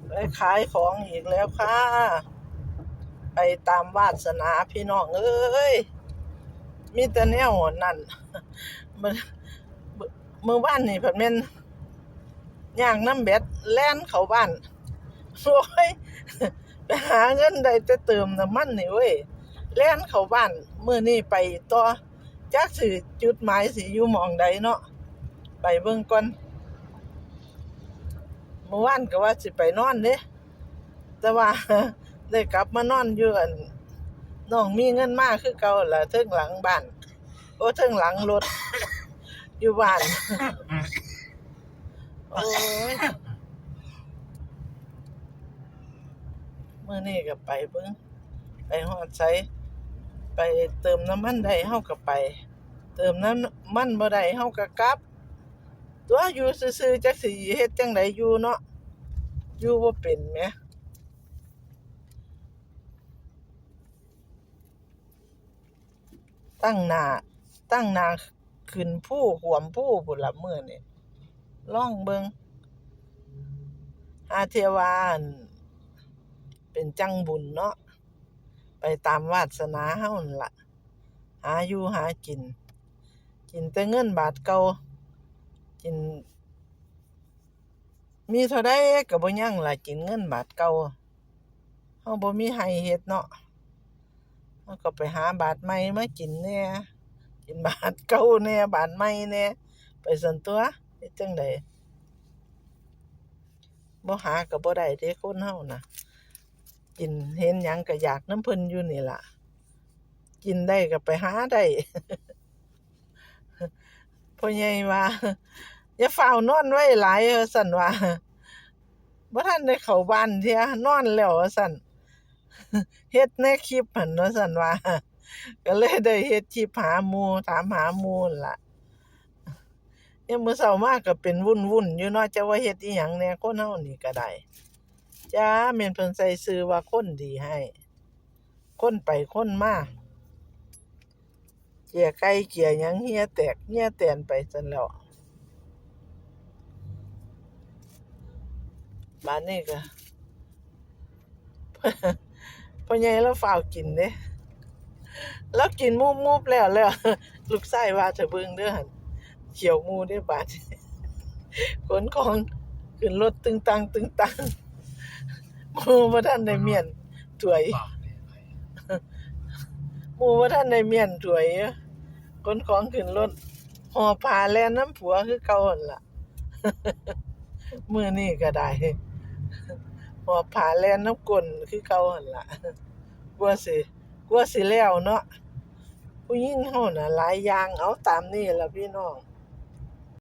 ໄປຂາຍຂອງອີກແລ້ວຄ່າ ໄປຕາມວາດສະໜາພີ່ນ້ອງເອີຍ ມີແຕ່ແນວນັ້ນ ມື້ ມື້ວານນີ້ພັດແມ່ນ ຍາກນຳແບັດ ແລ່ນເຂົ້າບ້ານ ໂອ້ຍ ໄປຫາເງິນໄດ້ແຕ່ເຕີມນ້ຳມັນນີ້ເວີຍ ແລ່ນເຂົ້າບ້ານ ມື້ນີ້ໄປຕໍ່ ຈັກຊິ ຈຸດໝາຍຊິຢູ່ໝ່ອງໃດເນາະ ໄປເບິ່ງກ່ອນ ມື້ວານກໍວ່າຊິໄປນອນເດ້ ແຕ່ວ່າ ໄດ້ກັບມານອນຢູ່ ອັນ ນ້ອງມີເງິນມາຄືເກົ່າລະ ເທິງຫຼັງບ້ານ ໂອ້ ເທິງຫຼັງລົດ ຢູ່ບ້ານ ໂອ້ຍ ມື້ນີ້ກໍໄປເບິ່ງ ໄປຮອດໃສ ໄປເຕີມນ້ຳມັນໄດ້ເຮົາກໍໄປ ເຕີມນ້ຳມັນບໍ່ໄດ້ເຮົາກໍກັບ ຕົວະ ຢູ່ຊື່ໆ ຈັກຊິເຮັດຈັ່ງໃດຢູ່ເນາະ ຢູ່ບໍ່ເປັນແໝ ຕັ້ງໜ້າ ຕັ້ງໜ້າຂຶ້ນພູ ຂວມພູພຸ້ນລະມື້ນີ້ ລອງເບິ່ງ ຫາເທື່ອວ່າ ອັນ ເປັນຈັ່ງບຸນເນາະ ໄປຕາມວາສະໜາເຮົາຫັ້ນລະ ຫາຢູ່ຫາກິນ ກິນແຕ່ເງິນບາດເກົ່າ ກິນ ມີເທົ່າໃດກໍບໍ່ຍັງລະ ກິນເງິນບາດເກົ່າ ເຮົາບໍ່ມີໄຮ່ເຮັດເນາະ ເຮົາກໍໄປຫາບາດໃໝ່ມາກິນແດ່ ກິນບາດເກົ່າແດ່ ບາດໃໝ່ແດ່ ໄປຊັ້ນຕົວະ ເຮັດຈັ່ງໃດ ບໍ່ຫາກໍບໍ່ໄດ້ເດ້ ຄົນເຮົານະ ກິນເຫັນຫຍັງກໍຢາກນຳເພິ່ນຢູ່ນີ້ລະ ກິນໄດ້ກໍໄປຫາໄດ້ ພໍ່ໃຫຍ່ວ່າ ຢ່າຟ້າວນອນໄວຫຼາຍ ວ່າຊັ້ນວ່າ ບໍ່ທັນໄດ້ເຂົ້າບ້ານເທື່ອ ນອນແລ້ວ ວ່າຊັ້ນ ເຮັດໃນຄລິບຫັ້ນ ວ່າຊັ້ນວ່າ ກໍເລີຍໄດ້ເຮັດຄລິບຫາໝູ່ ຖາມຫາໝູ່ຫັ້ນລະ ຍາມມື້ເຊົ້າມາກໍເປັນວຸ້ນໆຢູ່ເນາະ ຈັກວ່າເຮັດອີ່ຫຍັງແດ່ ຄົນເຮົານີ້ກໍໄດ້ ຈ້າ ແມ່ນເພິ່ນໃສ່ຊື່ວ່າຄົນດີໃຫ້ ຄົນໄປຄົນມາ ເຈ້ຍໄກ່ເຈ້ຍຫຍັງເຫື່ອແຕກເຫື່ອແຕນໄປຊັ້ນແລ້ວ ບາດນີ້ກໍ ພໍ່ໃຫຍ່ລາວຟ້າວກິນເດ້ ລາວກິນມຸບໆແລ້ວ ແລ້ວ ລູກຊາຍວ່າ ຖ້າເບິ່ງເດີຫັ້ນ ຂຽວໝູ່ເດ້ບາດ ຂົນຂອງຂຶ້ນລົດຕຶງຕັງຕຶງຕັງ ໝູ່ບໍ່ທັນໄດ້ມ້ຽນຖ້ວຍ ໝູ່ບໍ່ທັນໄດ້ມ້ຽນຖ້ວຍ ຂົນຂອງຂຶ້ນລົດ ຫອບຜ້າແລ່ນນຳຜົວຄືເກົ່າຫັ້ນລະ ມື້ນີ້ກໍໄດ້ ຫອບຜ້າແລ່ນນຳກົ້ນຄືເກົ່າຫັ້ນລະ ກວ່າຊິ ກວ່າຊິແລ້ວເນາະ ຜູ້ຍິງເຮົານະຫຼາຍຢ່າງ ເອົາຕາມນີ້ລະພີ່ນ້ອງ.